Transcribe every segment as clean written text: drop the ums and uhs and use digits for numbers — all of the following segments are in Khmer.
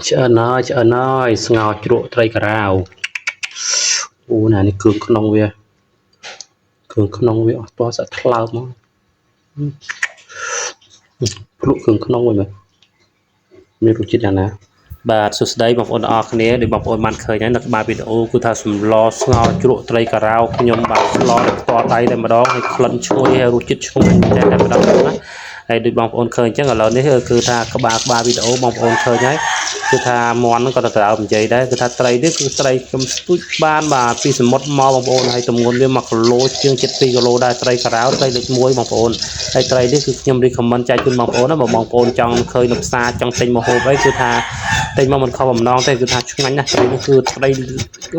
ឆ្អិនហើយឆ្អិនហើយស្ងោរជ្រក់ត្រីការ៉ាវអូណានេះគ្រឿងក្នុងវាគ្រឿងក្នុងវាអស់តស្អាតថ្លើមមកភ្លក់គ្រឿងក្នុងវិញមើលមានរសជាតិយ៉ាងណាបាទសួស្តីបងប្អូនទាំងអស់គ្នាដូចបងប្អូនបានឃើញហើយនៅក្បាលវីដេអូគឺថាសម្លស្ងោរជ្រក់ត្រីការ៉ាវខ្ញុំបាទស្លដោយផ្ទាល់ដៃតែម្ដងហើយក្លិនឈ្ងុយហើយរសជាតិឈ្ងុយមែនទែនតែម្ដងណាហើយដូចបងប្អូនឃើញអញ្ចឹងឥឡូវនេះគឺថាក្បាលវីដេអូបងប្អូនឃើញហើយគឺថាមន់ហ្នឹងក៏ទៅដើមនិយាយដែរគឺថាត្រីនេះគឺត្រីខ្ញុំស្ទូចបានបាទពីសមុទ្រមកបងប្អូនហើយទម្ងន់វា1គីឡូជាង7គីឡូដែរត្រីការ៉ាវត្រីលេខ1បងប្អូនហើយត្រីនេះគឺខ្ញុំ recommend ចែកជូនបងប្អូនណាបើបងប្អូនចង់ឃើញនៅផ្សារចង់ទិញមកហូបអីគឺថាទិញមកមិនខុសបំណងទេគឺថាឆ្ងាញ់ណាស់ត្រីនេះគឺត្រី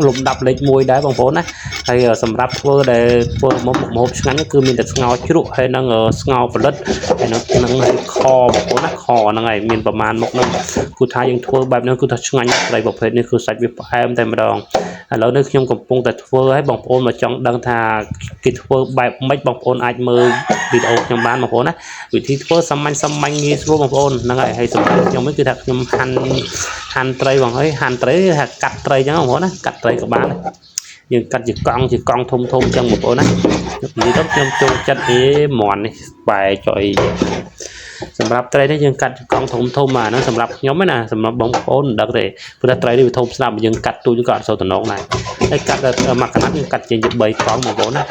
លំដាប់លេខ1ដែរបងប្អូនណាហើយសម្រាប់ធ្វើដែលធ្វើមកមុខម្ហូបឆ្ងាញ់គឺមានតែស្ងោរជ្រក់ហើយនឹងស្ងោរផលិតហើយនឹងខបងប្អូនណាខហ្នឹងហើយមានប្រមាណមុខហ្នឹងគឺថាយើងធ្វើបែបនេះគឺថាឆ្ងាញ់ត្រីប្រភេទនេះគឺសាច់វាផ្អែមតែម្ដងឥឡូវនេះខ្ញុំកំពុងតែធ្វើឲ្យបងប្អូនមកចង់ដឹងថាគេធ្វើបែបម៉េចបងប្អូនអាចមើលវីដេអូខ្ញុំបានបងប្អូនណាវិធីធ្វើសាមញ្ញសាមញ្ញងាយស្រួលបងប្អូនហ្នឹងហើយហើយសម្រាប់ខ្ញុំវិញគឺថាខ្ញុំហាន់ត្រីបងហើយហាន់ត្រីថាកាត់ត្រីអញ្ចឹងបងប្អូនណាកាត់ត្រីក៏បានដែរយើងកាត់ជាកង់ធំធំអញ្ចឹងបងប្អូនណានិយាយទៅខ្ញុំចូលចិត្តអេមន់នេះបែចុយសម្រាប់ត្រីនេះយើងកាត់កង់ធំធំអាហ្នឹងសម្រាប់ខ្ញុំណាសម្រាប់បងប្អូនមិនដឹងទេព្រោះថាត្រីនេះវាធំស្រាប់យើងកាត់ទូចក៏អត់សូវតំណងដែរហើយកាត់មកកណាត់យើងកាត់ចេញជា3កង់បងប្អូនណា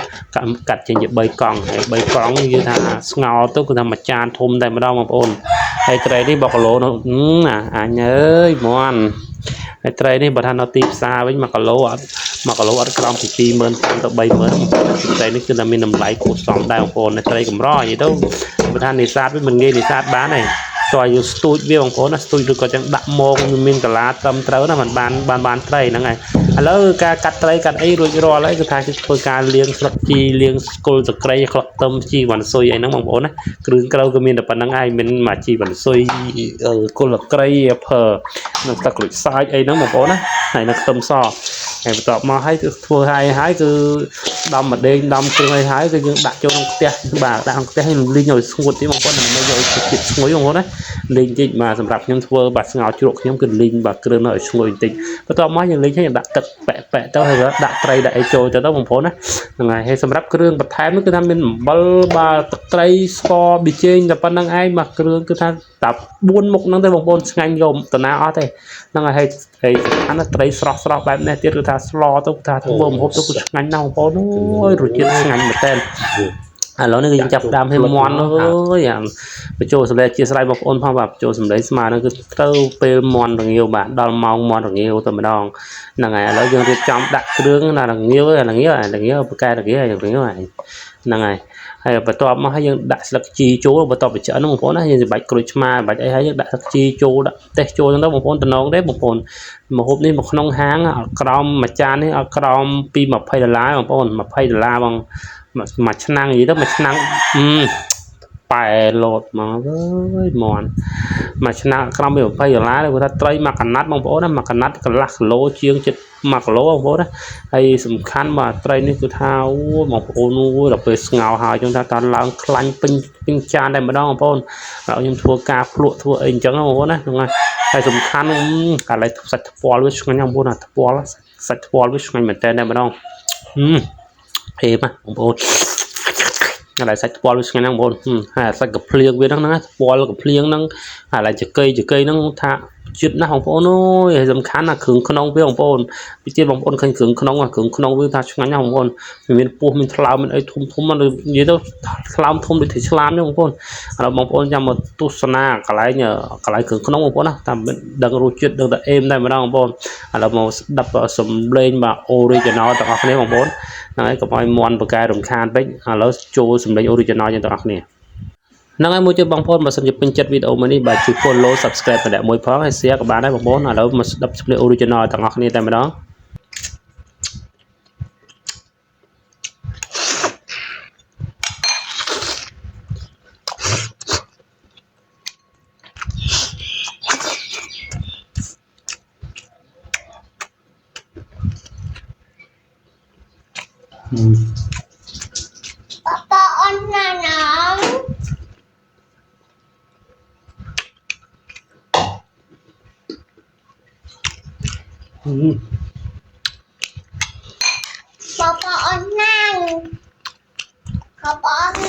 កាត់ចេញជា3កង់ហើយ3កង់យើងថាស្ងោរទៅគឺថាមួយចានធំតែម្ដងបងប្អូនហើយត្រីនេះ1គីឡូនោះណាអញអើយមន់ហើយត្រីនេះបើថានៅទីផ្សារវិញ1គីឡូអត់1គីឡូអត់ក្រោមពី25000ទៅ30000ត្រីនេះគឺថាមានតម្លៃគួរសមដែរបងប្អូនត្រីកម្រនិយាយទៅបើថានេសាទវិញមិនងាយនេសាទបានទេតើយើងស្ទូចវាបងប្អូនណាស្ទូចឬក៏ចឹងដាក់មងមានកលាត្រឹមត្រូវណាมันបានត្រីហ្នឹងហើយឥឡូវការកាត់ត្រីកាត់អីរួចរាល់ហើយគឺថាគឺធ្វើការលាងស្លឹកជីលាងស្គល់សក្រីក្លឹកទឹមជីវ៉ាន់ស៊ុយអីហ្នឹងបងប្អូនណាគ្រឿងក្រៅក៏មានតែប៉ុណ្្នឹងឯងមានមកជីវ៉ាន់ស៊ុយគល់ក្រីភើនិងស្លឹកក្រូចសើចអីហ្នឹងបងប្អូនណាហើយនៅខ្ទឹមសហើយបន្ទាប់មកហើយគឺធ្វើហើយហើយគឺដំម្ដេងដំគ្រឿងអីហើយគឺយើងដាក់ចូលក្នុងខ្ទះបាទដាក់ក្នុងខ្ទះហើយលីងឲ្យស្ងួតទៀតបងប្អូនដើម្បីយកឲ្យជាតិឈ្ងុយបងប្អូនណាលីងតិចបាទសម្រាប់ខ្ញុំធ្វើបាទស្ងោរជ្រក់ខ្ញុំគឺលីងបាទគ្រឿងនោះឲ្យឈ្ងុយបន្តិចបន្ទាប់មកយើងលីងហើយយើងដាក់ទឹកប៉ែកប៉ែកទៅហើយដាក់ត្រីដាក់អីចូលទៅបងប្អូនណាហ្នឹងហើយហើយសម្រាប់គ្រឿងបន្ថែមនោះគឺថាមានអំបិលបាទទឹកត្រីស្ករប៊ីចេងតែប៉ុណ្្នឹងឯងបាទគ្រឿងគឺថាតែ4មុខហ្នឹងទេបងប្អូនឆ្ងាញ់យកតាណាអត់ទេហ្នឹងហើយហើយសំខាន់ណាត្រីស្រស់ស្រស់បែបនេះទៀតគឺថាស្លទៅគឺថាធ្វើម្ហូបទៅគឺឆ្ងាញ់ណាស់បងប្អូនអូយរសជាតិឆ្ងាញ់មែនតើឥឡូវនេះគឺយើងចាប់ដើមឲ្យមន់អើយអាបញ្ចូលសម្លេងជាស្រ័យបងប្អូនផងបាទបញ្ចូលសម្លេងស្មើនឹងគឺត្រូវពេលមន់រងាវបាទដល់ម៉ោងមន់រងាវទៅម្ដងហ្នឹងហើយឥឡូវយើងរៀបចំដាក់គ្រឿងណារងាវរងាវរងាវបកែរងាវរងាវហ្នឹងហើយហើយបន្ទាប់មកហើយយើងដាក់ស្លឹកជីចូលបន្ទាប់ពីឆ្អិនបងប្អូនណាយើងបាច់ក្រូចឆ្មាបាច់អីហើយយើងដាក់ស្លឹកជីចូលដាក់តេះចូលហ្នឹងទៅបងប្អូនតំណងទេបងប្អូនម្ហូបនេះមកក្នុងហាងអត់ក្រោមមួយចាននេះអត់ក្រោមពី20ដុល្លារបងប្អូន20ដុល្លារបងមួយឆ្នាំងនិយាយទៅមួយឆ្នាំងប៉ែលោតមកអើយមន់មួយឆ្នាំក្រោមពី20ដុល្លារគាត់ថាត្រីមួយកណាត់បងប្អូនណាមួយកណាត់កន្លះគីឡូជាងចិត្ត1គីឡូបងប្អូនណាហើយសំខាន់បាទត្រីនេះគឺថាអូបងប្អូនអូយដល់ពេលស្ងោរហើយចឹងថាតឡើងខ្លាញ់ពេញពេញចានតែម្ដងបងប្អូនហើយខ្ញុំធ្វើការភ្លក់ធ្វើអីអញ្ចឹងបងប្អូនណាហ្នឹងហើយហើយសំខាន់កន្លែងសាច់ថ្ពាល់វាឆ្ងាញ់បងប្អូនណាថ្ពាល់សាច់ថ្ពាល់វាឆ្ងាញ់មែនតើតែម្ដងអេបាទបងប្អូនកន្លែងសាច់ថ្ពាល់វាឆ្ងាញ់ហ្នឹងបងប្អូនហើយសាច់កាភ្លៀងវាហ្នឹងណាថ្ពាល់កាភ្លៀងហ្នឹងហើយកន្លែងចកីហ្នឹងថាជាតិណាស់បងប្អូនអើយហើយសំខាន់ណាគ្រឿងក្នុងវាបងប្អូនពីទៀតបងប្អូនឃើញគ្រឿងក្នុងគ្រឿងក្នុងវាថាឆ្ងាញ់ណាស់បងប្អូនវាមានពោះមានថ្លើមមានអីធំធំនិយាយទៅថ្លើមធំដូចឆ្លាមទេបងប្អូនឥឡូវបងប្អូនចាំមកទស្សនាកន្លែងគ្រឿងក្នុងបងប្អូនណាតាមដឹងរសជាតិដឹងតែអេមតែម្ដងបងប្អូនឥឡូវមកស្ដាប់សំឡេងបាទ original ទាំងអស់គ្នាបងប្អូនហ្នឹងហើយកុំឲ្យមន់ប្រកែរំខានពេកឥឡូវចូលសំឡេង original យើងទាំងអស់គ្នាហ្នឹងហើយមួយទៀតបងប្អូនបើសិនជាពេញចិត្តវីដេអូមួយនេះបាទជួយ follow subscribe ម្នាក់មួយផងហើយ share ក៏បានដែរបងប្អូនឥឡូវមកស្ដាប់សំឡេង original ទាំងអស់គ្នាតែម្ដង Papa on nanang. អឺ បងប្អូនណាងបងប្អូន